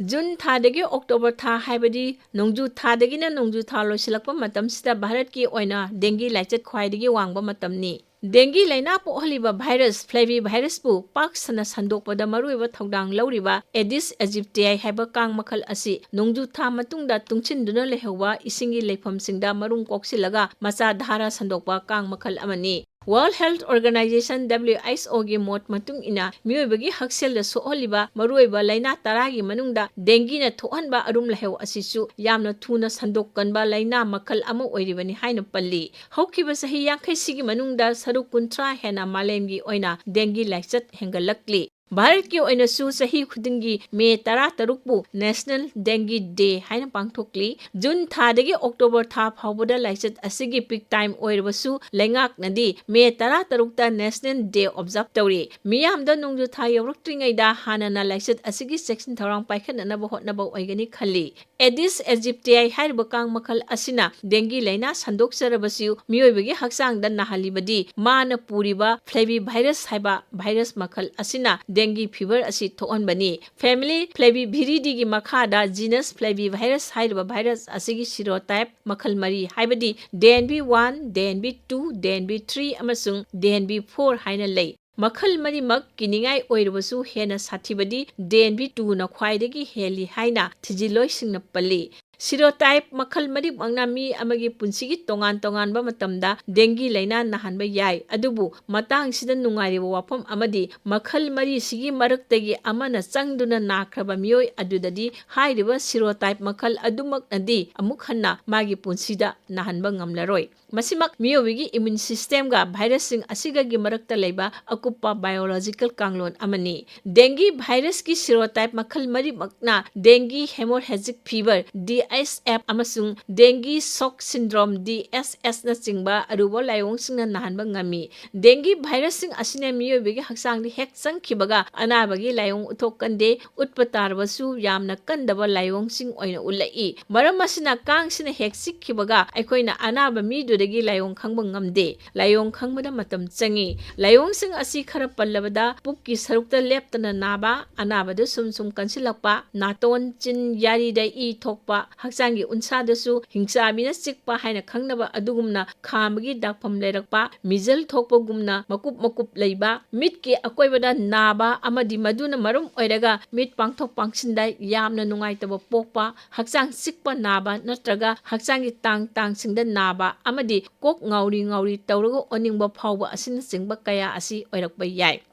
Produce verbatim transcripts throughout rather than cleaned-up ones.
June ꯊꯥꯗꯒꯤ October ꯊꯥ, ꯍꯥꯏꯕꯗꯤ ꯅꯣꯡꯖꯨ ꯊꯥꯗꯒꯤꯅ ꯅꯣꯡꯖꯨ ꯊꯥ ꯂꯣꯏꯁꯤꯜꯂꯛꯄ ꯃꯇꯝꯁꯤꯗ ꯚꯥꯔꯠꯀꯤ ꯑꯣꯏꯅ ꯗꯦꯡꯒꯤ ꯂꯥꯏꯆꯠ ꯈ꯭ꯋꯥꯏꯗꯒꯤ ꯋꯥꯡꯕ ꯃꯇꯝꯅꯤ꯫ ꯗꯦꯡꯒꯤ ꯂꯥꯏꯅꯥ ꯄꯣꯛꯍꯜꯂꯤꯕ ꯚꯥꯏꯔꯁ ꯐ꯭ꯂꯦꯚꯤ ꯚꯥꯏꯔꯁꯄꯨ ꯄꯥꯛ ꯁꯟꯅ ꯁꯟꯗꯣꯛꯄꯗ ꯃꯔꯨꯑꯣꯏꯕ ꯊꯧꯗꯥꯡ ꯂꯧꯔꯤꯕ ꯑꯦꯗꯤꯁ ꯑꯦꯖꯤꯞꯇꯤꯌꯥꯏ ꯍꯥꯏꯕ ꯀꯥꯡ ꯃꯈꯜ ꯑꯁꯤ ꯅꯣꯡꯖꯨ ꯊꯥ ꯃꯇꯨꯡꯗ ꯇꯨꯡꯁꯤꯟꯗꯨꯅ ꯂꯩꯍꯧꯕ ꯏꯁꯤꯡꯒꯤ ꯂꯩꯐꯝꯁꯤꯡꯗ ꯃꯔꯨꯝ ꯀꯣꯛꯁꯤꯜꯂꯒ ꯃꯆꯥ ꯙꯥꯔꯥ ꯁꯟꯗꯣꯛꯄ ꯀꯥꯡ ꯃꯈꯜ ꯑꯃꯅꯤ꯫ World Health Organization, W H O ꯒꯤ ꯃꯣꯠ ꯃꯇꯨꯡ ꯏꯟꯅ, ꯃꯤꯑꯣꯏꯕꯒꯤ ꯍꯛꯁꯦꯜꯗ ꯁꯣꯛꯍꯜꯂꯤꯕ ꯃꯔꯨꯑꯣꯏꯕ ꯂꯥꯏꯅꯥ ꯇꯔꯥꯒꯤ ꯃꯅꯨꯡꯗ ꯗꯦꯡꯒꯤꯅ ꯊꯣꯛꯍꯟꯕ ꯑꯔꯨꯝ ꯂꯥꯏꯍꯧ ꯑꯁꯤꯁꯨ ꯌꯥꯝꯅ ꯊꯨꯅ ꯁꯟꯗꯣꯛꯀꯟꯕ ꯂꯥꯏꯅꯥ ꯃꯈꯜ ꯑꯃ ꯑꯣꯏꯔꯤꯕꯅꯤ ꯍꯥꯏꯅ ꯄꯜꯂꯤ꯫ ꯍꯧꯈꯤꯕ ꯆꯍꯤ ꯌꯥꯡꯈꯩꯁꯤꯒꯤ ꯃꯅꯨꯡꯗ ꯁꯔꯨꯛ ꯀꯨꯟꯊ꯭ꯔꯥ ꯍꯦꯟꯅ ꯃꯥꯂꯦꯝꯒꯤ ꯑꯣꯏꯅ ꯗꯦꯡꯒꯤ ꯂꯥꯏꯆꯠ ꯍꯦꯟꯒꯠꯂꯛꯂꯤ꯫ ꯚꯥꯔꯠꯀꯤ ꯑꯣꯏꯅꯁꯨ ꯆꯍꯤ ꯈꯨꯗꯤꯡꯒꯤ ꯃꯦ ꯇꯔꯥꯇꯔꯨꯛꯄꯨ National Dengue Day ꯍꯥꯏꯅ ꯄꯥꯡꯊꯣꯛꯂꯤ꯫ ꯖꯨꯟ ꯊꯥꯗꯒꯤ ꯑꯣꯛꯇꯣꯕꯔ ꯊꯥ ꯐꯥꯎꯕꯗ ꯂꯥꯏꯆꯠ ꯑꯁꯤꯒꯤ peak time ꯑꯣꯏꯔꯕꯁꯨ, ꯂꯩꯉꯥꯛꯅꯗꯤ ꯃꯦ ꯇꯔꯥꯇꯔꯨꯛꯇ National Day observe ꯇꯧꯔꯤ꯫ ꯃꯤꯌꯥꯝꯗ ꯅꯣꯡꯖꯨ ꯊꯥ ꯌꯧꯔꯛꯇ꯭ꯔꯤꯉꯩꯗ ꯍꯥꯟꯅꯅ ꯂꯥꯏꯆꯠ ꯑꯁꯤꯒꯤ ꯆꯦꯛꯁꯤꯟ ꯊꯧꯔꯥꯡ ꯄꯥꯏꯈꯠꯅꯅꯕ ꯍꯣꯠꯅꯕ ꯑꯣꯏꯒꯅꯤ ꯈꯜꯂꯤ꯫ ꯑꯦꯗꯤꯁ ꯑꯦꯖꯤꯞꯇꯤꯌꯥꯏ ꯍꯥꯏꯔꯤꯕ ꯀꯥꯡ ꯃꯈꯜ ꯑꯁꯤꯅ ꯗꯦꯡꯒꯤ ꯂꯥꯏꯅꯥ ꯁꯟꯗꯣꯛꯆꯔꯕꯁꯨ, ꯃꯤꯑꯣꯏꯕꯒꯤ ꯍꯛꯆꯥꯡꯗ ꯅꯥꯍꯜꯂꯤꯕꯗꯤ ꯃꯥꯅ ꯄꯨꯔꯤꯕ ꯐ꯭ꯂꯦꯚꯤ ꯚꯥꯏꯔꯁ ꯍꯥꯏꯕ ꯚꯥꯏꯔꯁ ꯃꯈꯜ ꯑꯁꯤꯅ ꯗꯦꯡꯒꯤ ꯐꯤꯚꯔ ꯑꯁꯤ ꯊꯣꯛꯍꯟꯕꯅꯤ꯫ Family Flaviviridꯤ ꯒꯤ ꯃꯈꯥꯗ genus Flavivirus ꯍꯥꯏꯔꯤꯕ ꯚꯥꯏꯔꯁ ꯑꯁꯤꯒꯤ serotype ꯃꯈꯜ ꯃꯔꯤ, ꯍꯥꯏꯕꯗꯤ D N V one, D N V two, D N V three ꯑꯃꯁꯨꯡ D N V four ꯍꯥꯏꯅ ꯂꯩ꯫ ꯃꯈꯜ ꯃꯔꯤꯃꯛ ꯀꯤꯅꯤꯡꯉꯥꯏ ꯑꯣꯏꯔꯕꯁꯨ, ꯍꯦꯟꯅ ꯁꯥꯊꯤꯕꯗꯤ D N V two ꯅ ꯈ꯭ꯋꯥꯏꯗꯒꯤ ꯍꯦꯜꯂꯤ ꯍꯥꯏꯅ ꯊꯤꯖꯤꯜꯂꯣꯏꯁꯤꯡꯅ ꯄꯜꯂꯤ꯫ Serotype ꯃꯈꯜ ꯃꯔꯤꯃꯛꯅ ꯃꯤ ꯑꯃꯒꯤ ꯄꯨꯟꯁꯤꯒꯤ ꯇꯣꯉꯥꯟ ꯇꯣꯉꯥꯟꯕ ꯃꯇꯝꯗ ꯗꯦꯡꯒꯤ ꯂꯥꯏꯅꯥ ꯅꯥꯍꯟꯕ ꯌꯥꯏ, ꯑꯗꯨꯕꯨ ꯃꯇꯥꯡꯁꯤꯗ ꯅꯨꯡꯉꯥꯏꯔꯤꯕ ꯋꯥꯐꯝ ꯑꯃꯗꯤ, ꯃꯈꯜ ꯃꯔꯤꯁꯤꯒꯤ ꯃꯔꯛꯇꯒꯤ ꯑꯃꯅ ꯆꯪꯗꯨꯅ ꯅꯥꯈ꯭ꯔꯕ ꯃꯤꯑꯣꯏ ꯑꯗꯨꯗꯗꯤ ꯍꯥꯏꯔꯤꯕ serotype ꯃꯈꯜ ꯑꯗꯨꯃꯛꯅꯗꯤ ꯑꯃꯨꯛ ꯍꯟꯅ ꯃꯥꯒꯤ ꯄꯨꯟꯁꯤꯗ ꯅꯥꯍꯟꯕ ꯉꯝꯂꯔꯣꯏ꯫ ꯃꯁꯤꯃꯛ ꯃꯤꯑꯣꯏꯕꯒꯤ immune systemꯒ ꯚꯥꯏꯔꯁꯁꯤꯡ ꯑꯁꯤꯒꯒꯤ ꯃꯔꯛꯇ ꯂꯩꯕ ꯑꯀꯨꯞꯄ biological ꯀꯥꯡꯂꯣꯟ ꯑꯃꯅꯤ꯫ ꯗꯦꯡꯒꯤ ꯚꯥꯏꯔꯁꯀꯤ serotype ꯃꯈꯜ ꯃꯔꯤꯃꯛꯅ dengue hemorrhagic fever, D S F ꯑꯃꯁꯨꯡ dengue shock syndrome, D S ꯑꯦꯁꯅꯆꯤꯡꯕ ꯑꯔꯨꯕ ꯂꯥꯏꯑꯣꯡꯁꯤꯡꯅ ꯅꯥꯍꯟꯕ ꯉꯝꯃꯤ꯫ Dengue virusꯁꯤꯡ ꯑꯁꯤꯅ ꯃꯤꯑꯣꯏꯕꯒꯤ ꯍꯛꯆꯥꯡꯗ ꯍꯦꯛ ꯆꯪꯈꯤꯕꯒ ꯑꯅꯥꯕꯒꯤ ꯂꯥꯏꯑꯣꯡ ꯎꯠꯊꯣꯛꯀꯟꯗꯦ, ꯎꯠꯄ ꯇꯥꯔꯕꯁꯨ ꯌꯥꯝꯅ ꯀꯟꯗꯕ ꯂꯥꯏꯑꯣꯡꯁꯤꯡ ꯑꯣꯏꯅ ꯎꯠꯂꯛꯏ꯫ ꯃꯔꯝ ꯑꯁꯤꯅ ꯀꯥꯡꯁꯤꯅ ꯍꯦꯛ ꯆꯤꯛꯈꯤꯕꯒ ꯑꯩꯈꯣꯏꯅ ꯑꯅꯥꯕ ꯃꯤꯗꯨꯗꯒꯤ ꯂꯥꯏꯑꯣꯡ ꯈꯪꯕ ꯉꯝꯗꯦ꯫ ꯂꯥꯏꯑꯣꯡ ꯈꯪꯕꯗ ꯃꯇꯝ ꯆꯪꯏ꯫ ꯂꯥꯏꯑꯣꯡꯁꯤꯡ ꯑꯁꯤ ꯈꯔ ꯄꯜꯂꯕꯗ, ꯄꯨꯛꯀꯤ ꯁꯔꯨꯛꯇ ꯂꯦꯞꯇꯅ ꯅꯥꯕ, ꯑꯅꯥꯕꯗꯨ ꯁꯨꯝ ꯁꯨꯝ ꯀꯟꯁꯤꯜꯂꯛꯄ, ꯅꯥꯇꯣꯟ, ꯆꯤꯟ, ꯌꯥꯔꯤꯗ ꯏ ꯊꯣꯛꯄ, ꯍꯛꯆꯥꯡꯒꯤ ꯎꯟꯁꯥꯗꯁꯨ ꯍꯤꯡꯆꯥꯕꯤꯅ ꯆꯤꯛꯄ ꯍꯥꯏꯅ ꯈꯪꯅꯕ ꯑꯗꯨꯒꯨꯝꯅ ꯈꯥꯝꯕꯒꯤ ꯗꯥꯛꯐꯝ ꯂꯩꯔꯛꯄ, ꯃꯤꯖꯜ ꯊꯣꯛꯄꯒꯨꯝꯅ ꯃꯀꯨꯞ ꯃꯀꯨꯞ ꯂꯩꯕ, ꯃꯤꯠꯀꯤ ꯑꯀꯣꯏꯕꯗ ꯅꯥꯕ ꯑꯃꯗꯤ ꯃꯗꯨꯅ ꯃꯔꯝ ꯑꯣꯏꯔꯒ ꯃꯤꯠ ꯄꯥꯡꯊꯣꯛ ꯄꯥꯡꯁꯤꯟꯗ ꯌꯥꯝꯅ ꯅꯨꯡꯉꯥꯏꯇꯕ ꯄꯣꯛꯄ, ꯍꯛꯆꯥꯡ ꯆꯤꯛꯄ ꯅꯥꯕ ꯅꯠꯇ꯭ꯔꯒ ꯍꯛꯆꯥꯡꯒꯤ ꯇꯥꯡ ꯇꯥꯡꯁꯤꯡꯗ ꯅꯥꯕ ꯑꯃꯗꯤ ꯀꯣꯛ ꯉꯥꯎꯔꯤ ꯉꯥꯎꯔꯤ ꯇꯧꯔꯒ ꯑꯣꯅꯤꯡꯕ ꯐꯥꯎꯕ ꯑꯁꯤꯅꯆꯤꯡꯕ ꯀꯌꯥ ꯑꯁꯤ ꯑꯣꯏꯔꯛꯄ ꯌꯥꯏ꯫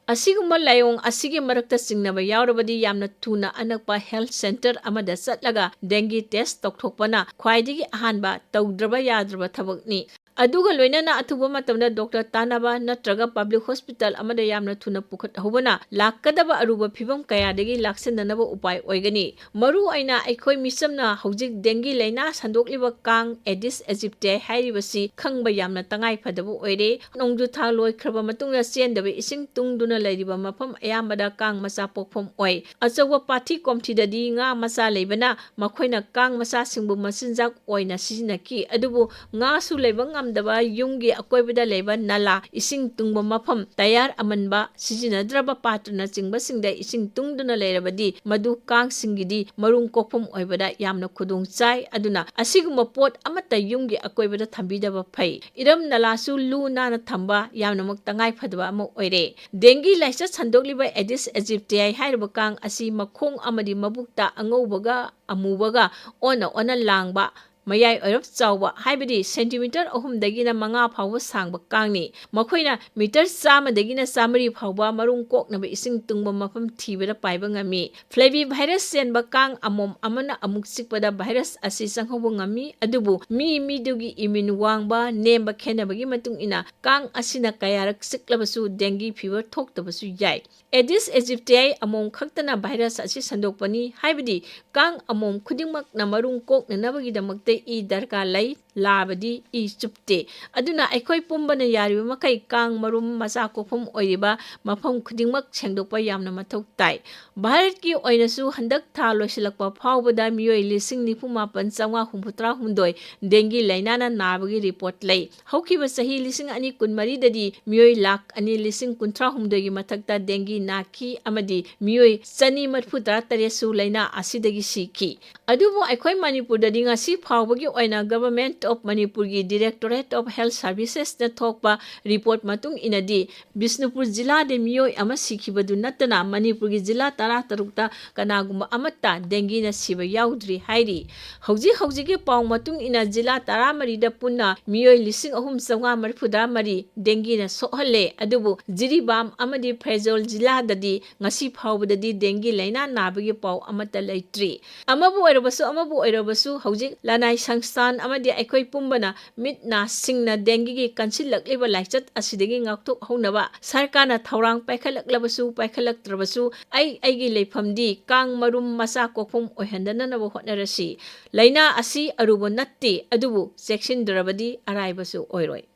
ꯑꯁꯤꯒꯨꯝꯕ ꯂꯥꯏꯑꯣꯡ ꯑꯁꯤꯒꯤ ꯃꯔꯛꯇ ꯆꯤꯡꯅꯕ ꯌꯥꯎꯔꯕꯗꯤ ꯌꯥꯝꯅ ꯊꯨꯅ ꯑꯅꯛꯄ health centre ꯑꯃꯗ ꯆꯠꯂꯒ dengue test ꯇꯧꯊꯣꯛꯄꯅ ꯈ꯭ꯋꯥꯏꯗꯒꯤ ꯑꯍꯥꯟꯕ ꯇꯧꯗ꯭ꯔꯕ ꯌꯥꯗ꯭ꯔꯕ ꯊꯕꯛꯅꯤ꯫ ꯑꯗꯨꯒ ꯂꯣꯏꯅꯅ ꯑꯊꯨꯕ ꯃꯇꯝꯗ doctor ꯇꯥꯟꯅꯕ ꯅꯠꯇ꯭ꯔꯒ public hospital ꯑꯃꯗ ꯌꯥꯝꯅ ꯊꯨꯅ ꯄꯨꯈꯠꯍꯧꯕꯅ ꯂꯥꯛꯀꯗꯕ ꯑꯔꯨꯕ ꯐꯤꯚꯝ ꯀꯌꯥꯗꯒꯤ ꯂꯥꯛꯁꯤꯟꯅꯅꯕ ꯎꯄꯥꯏ ꯑꯣꯏꯒꯅꯤ꯫ ꯃꯔꯨ ꯑꯣꯏꯅ ꯑꯩꯈꯣꯏ ꯃꯤꯆꯝꯅ ꯍꯧꯖꯤꯛ dengue ꯂꯥꯏꯅꯥ ꯁꯟꯗꯣꯛꯂꯤꯕ ꯀꯥꯡ Aedes aegypti ꯍꯥꯏꯔꯤꯕꯁꯤ ꯈꯪꯕ ꯌꯥꯝꯅ ꯇꯉꯥꯏ ꯐꯗꯕ ꯑꯣꯏꯔꯦ꯫ ꯅꯣꯡꯖꯨ ꯊꯥ ꯂꯣꯏꯈ꯭ꯔꯕ ꯃꯇꯨꯡꯗ ꯆꯦꯟꯗꯕ ꯏꯁꯤꯡ ꯇꯨꯡꯗꯨꯅ ꯂꯩꯔꯤꯕ ꯃꯐꯝ ꯑꯌꯥꯝꯕꯗ ꯀꯥꯡ ꯃꯆꯥ ꯄꯣꯛꯐꯝ ꯑꯣꯏ꯫ ꯑꯆꯧꯕ ꯄꯥꯊꯤ ꯀꯣꯝꯊꯤꯗꯗꯤ ꯉꯥ ꯃꯆꯥ ꯂꯩꯕꯅ ꯃꯈꯣꯏꯅ ꯀꯥꯡ ꯃꯆꯥꯁꯤꯡꯕꯨ ꯃꯆꯤꯟꯖꯥꯛ ꯑꯣꯏꯅ ꯁꯤꯖꯤꯟꯅꯈꯤ꯫ ꯑꯗꯨꯕꯨ ꯉꯥꯁꯨ ꯂꯩꯕ ꯉꯝꯗꯕ ꯌꯨꯝꯒꯤ ꯑꯀꯣꯏꯕꯗ ꯂꯩꯕ ꯅꯂꯥ, ꯏꯁꯤꯡ ꯇꯨꯡꯕ ꯃꯐꯝ, ꯇꯌꯥꯔ ꯑꯃꯟꯕ, ꯁꯤꯖꯤꯟꯅꯗ꯭ꯔꯕ ꯄꯥꯇ꯭ꯔꯅꯆꯤꯡꯕꯁꯤꯡꯗ ꯏꯁꯤꯡ ꯇꯨꯡꯗꯨꯅ ꯂꯩꯔꯕꯗꯤ ꯃꯗꯨ ꯀꯥꯡꯁꯤꯡꯒꯤꯗꯤ ꯃꯔꯨꯝ ꯀꯣꯛꯐꯝ ꯑꯣꯏꯕꯗ ꯌꯥꯝꯅ ꯈꯨꯗꯣꯡ ꯆꯥꯏ꯫ ꯑꯗꯨꯅ ꯑꯁꯤꯒꯨꯝꯕ ꯄꯣꯠ ꯑꯃꯠꯇ ꯌꯨꯝꯒꯤ ꯑꯀꯣꯏꯕꯗ ꯊꯝꯕꯤꯗꯕ ꯐꯩ꯫ ꯏꯔꯝ ꯅꯂꯥꯁꯨ ꯂꯨ ꯅꯥꯟꯅ ꯊꯝꯕ ꯌꯥꯝꯅꯃꯛ ꯇꯉꯥꯏ ꯐꯗꯕ ꯑꯃ ꯑꯣꯏꯔꯦ꯫ Dengue ꯂꯥꯏꯆꯠ ꯁꯟꯗꯣꯛꯂꯤꯕ Aedes aegypti ꯍꯥꯏꯔꯤꯕ ꯀꯥꯡ ꯑꯁꯤ ꯃꯈꯣꯡ ꯑꯃꯗꯤ ꯃꯕꯨꯛꯇ ꯑꯉꯧꯕꯒ ꯑꯃꯨꯕꯒ ꯑꯣꯟꯅ ꯑꯣꯟꯅ ꯂꯥꯡꯕ, ꯃꯌꯥꯏ ꯑꯣꯏꯔꯞ ꯆꯥꯎꯕ, ꯍꯥꯏꯕꯗꯤ ꯁꯦꯟꯇꯤꯃꯤꯇꯔ ꯑꯍꯨꯝꯗꯒꯤꯅ ꯃꯉꯥ ꯐꯥꯎꯕ ꯁꯥꯡꯕ ꯀꯥꯡꯅꯤ꯫ ꯃꯈꯣꯏꯅ ꯃꯤꯇꯔ ꯆꯥꯝꯃꯗꯒꯤꯅ ꯆꯥꯃꯔꯤ ꯐꯥꯎꯕ ꯃꯔꯨꯝ ꯀꯣꯛꯅꯕ ꯏꯁꯤꯡ ꯇꯨꯡꯕ ꯃꯐꯝ ꯊꯤꯕꯗ ꯄꯥꯏꯕ ꯉꯝꯃꯤ꯫ Flavivirus ꯆꯦꯟꯕ ꯀꯥꯡ ꯑꯃꯣꯝ ꯑꯃꯅ ꯑꯃꯨꯛ ꯆꯤꯛꯄꯗ ꯚꯥꯏꯔꯁ ꯑꯁꯤ ꯆꯪꯍꯧꯕ ꯉꯝꯃꯤ, ꯑꯗꯨꯕꯨ ꯃꯤ ꯃꯤꯗꯨꯒꯤ immune ꯋꯥꯡꯕ ꯅꯦꯝꯕ ꯈꯦꯠꯅꯕꯒꯤ ꯃꯇꯨꯡ ꯏꯟꯅ ꯀꯥꯡ ꯑꯁꯤꯅ ꯀꯌꯥꯔꯛ ꯆꯤꯛꯂꯕꯁꯨ dengue fever ꯊꯣꯛꯇꯕꯁꯨ ꯌꯥꯏ꯫ Aedes aegypti ꯑꯃꯣꯝ ꯈꯛꯇꯅ ꯚꯥꯏꯔꯁ ꯑꯁꯤ ꯁꯟꯗꯣꯛꯄꯅꯤ, ꯍꯥꯏꯕꯗꯤ ꯀꯥꯡ ꯑꯃꯣꯝ ꯈꯨꯗꯤꯡꯃꯛꯅ ꯃꯔꯨꯝ ꯀꯣꯛꯅꯅꯕꯒꯤꯗꯃꯛꯇ ꯏ ꯗꯔꯀꯥꯔ ꯂꯩ, ꯂꯥꯕꯗꯤ ꯏ ꯆꯨꯞꯇꯦ꯫ ꯑꯗꯨꯅ ꯑꯩꯈꯣꯏ ꯄꯨꯝꯕꯅ ꯌꯥꯔꯤꯕ ꯃꯈꯩ ꯀꯥꯡ ꯃꯔꯨꯝ ꯃꯆꯥ ꯀꯣꯛꯐꯝ ꯑꯣꯏꯔꯤꯕ ꯃꯐꯝ ꯈꯨꯗꯤꯡꯃꯛ ꯁꯦꯡꯗꯣꯛꯄ ꯌꯥꯝꯅ ꯃꯊꯧ ꯇꯥꯏ꯫ ꯚꯥꯔꯠꯀꯤ ꯑꯣꯏꯅꯁꯨ ꯍꯟꯗꯛ ꯊꯥ ꯂꯣꯏꯁꯤꯜꯂꯛꯄ ꯐꯥꯎꯕꯗ ꯃꯤꯑꯣꯏ ꯂꯤꯁꯤꯡ ꯅꯤꯐꯨ ꯃꯥꯄꯟ ꯆꯥꯝꯃꯉꯥ ꯍꯨꯝꯐꯨꯇꯔꯥ ꯍꯨꯝꯗꯣꯏ dengue ꯂꯥꯏꯅꯥꯅ ꯅꯥꯕꯒꯤ report ꯂꯩ꯫ ꯍꯧꯈꯤꯕ ꯆꯍꯤ ꯂꯤꯁꯤꯡ ꯑꯅꯤ ꯀꯨꯟꯃꯔꯤꯗꯗꯤ ꯃꯤꯑꯣꯏ ꯂꯥꯈ ꯑꯅꯤ ꯂꯤꯁꯤꯡ ꯀꯨꯟꯊ꯭ꯔꯥ ꯍꯨꯝꯗꯣꯏꯒꯤ ꯃꯊꯛꯇ dengue ꯅꯥꯈꯤ ꯑꯃꯗꯤ ꯃꯤꯑꯣꯏ ꯆꯅꯤ ꯃꯔꯤꯐꯨ ꯇꯔꯥ ꯇꯔꯦꯠꯁꯨ ꯂꯥꯏꯅꯥ ꯑꯁꯤꯗꯒꯤ ꯁꯤꯈꯤ꯫ ꯑꯗꯨꯕꯨ ꯑꯩꯈꯣꯏ ꯃꯅꯤꯄꯨꯔꯗꯗꯤ ꯉꯁꯤ ꯐꯥꯎꯕꯒꯤ ꯑꯣꯏꯅ Government of ꯃꯅꯤꯄꯨꯔꯒꯤ Directorate of Health Servicesꯅ ꯊꯣꯛꯄ report ꯃꯇꯨꯡ ꯏꯟꯅꯗꯤ, ꯕꯤꯁꯅꯨꯄꯨꯔ ꯖꯤꯂꯥꯗ ꯃꯤꯑꯣꯏ ꯑꯃ ꯁꯤꯈꯤꯕꯗꯨ ꯅꯠꯇꯅ ꯃꯅꯤꯄꯨꯔꯒꯤ ꯖꯤꯂꯥ ꯇꯔꯥꯇꯔꯨꯛꯇ ꯀꯅꯥꯒꯨꯝꯕ ꯑꯃꯠꯇ dengueꯅ ꯁꯤꯕ ꯌꯥꯎꯗ꯭ꯔꯤ ꯍꯥꯏꯔꯤ꯫ ꯍꯧꯖꯤꯛ ꯍꯧꯖꯤꯛꯀꯤ ꯄꯥꯎ ꯃꯇꯨꯡ ꯏꯟꯅ ꯖꯤꯂꯥ ꯇꯔꯥꯃꯔꯤꯗ ꯄꯨꯟꯅ ꯃꯤꯑꯣꯏ ꯂꯤꯁꯤꯡ ꯑꯍꯨꯝ ꯆꯥꯝꯃꯉꯥ ꯃꯔꯤꯐꯨꯇꯔꯥ ꯃꯔꯤ dengueꯅ ꯁꯣꯛꯍꯜꯂꯦ꯫ ꯑꯗꯨꯕꯨ ꯖꯤꯔꯤꯕꯥꯝ ꯑꯃꯗꯤ ꯐꯦꯔꯖꯧꯜ ꯖꯤꯂꯥꯗꯗꯤ ꯉꯁꯤ ꯐꯥꯎꯕꯗꯗꯤ dengue ꯂꯥꯏꯅꯥ ꯅꯥꯕꯒꯤ ꯄꯥꯎ ꯑꯃꯠꯇ ꯂꯩꯇ꯭ꯔꯤ꯫ ꯑꯃꯕꯨ ꯑꯣꯏꯔꯕꯁꯨ, ꯑꯃꯕꯨ ꯑꯣꯏꯔꯕꯁꯨ, ꯍꯧꯖꯤꯛ ꯂꯅꯥꯏ ꯁꯪꯁꯊꯥꯟ ꯑꯃꯗꯤ ꯑꯩꯈꯣꯏ ꯄꯨꯝꯕꯅ ꯃꯤꯠ ꯅꯥ ꯁꯤꯡꯅ dengueꯒꯤ ꯀꯟꯁꯤꯜꯂꯛꯂꯤꯕ ꯂꯥꯏꯆꯠ ꯑꯁꯤꯗꯒꯤ ꯉꯥꯛꯊꯣꯛꯍꯧꯅꯕ ꯁꯔꯀꯥꯔꯅ ꯊꯧꯔꯥꯡ ꯄꯥꯏꯈꯠꯂꯛꯂꯕꯁꯨ ꯄꯥꯏꯈꯠꯂꯛꯇ꯭ꯔꯕꯁꯨ, ꯑꯩ ꯑꯩꯒꯤ ꯂꯩꯐꯝꯗꯤ ꯀꯥꯡ ꯃꯔꯨꯝ ꯃꯆꯥ ꯀꯣꯛꯐꯝ ꯑꯣꯏꯍꯟꯗꯅꯅꯕ ꯍꯣꯠꯅꯔꯁꯤ꯫ ꯂꯥꯏꯅꯥ ꯑꯁꯤ ꯑꯔꯨꯕ ꯅꯠꯇꯦ, ꯑꯗꯨꯕꯨ ꯆꯦꯛꯁꯤꯟꯗ꯭ꯔꯕꯗꯤ ꯑꯔꯥꯏꯕꯁꯨ ꯑꯣꯏꯔꯣꯏ꯫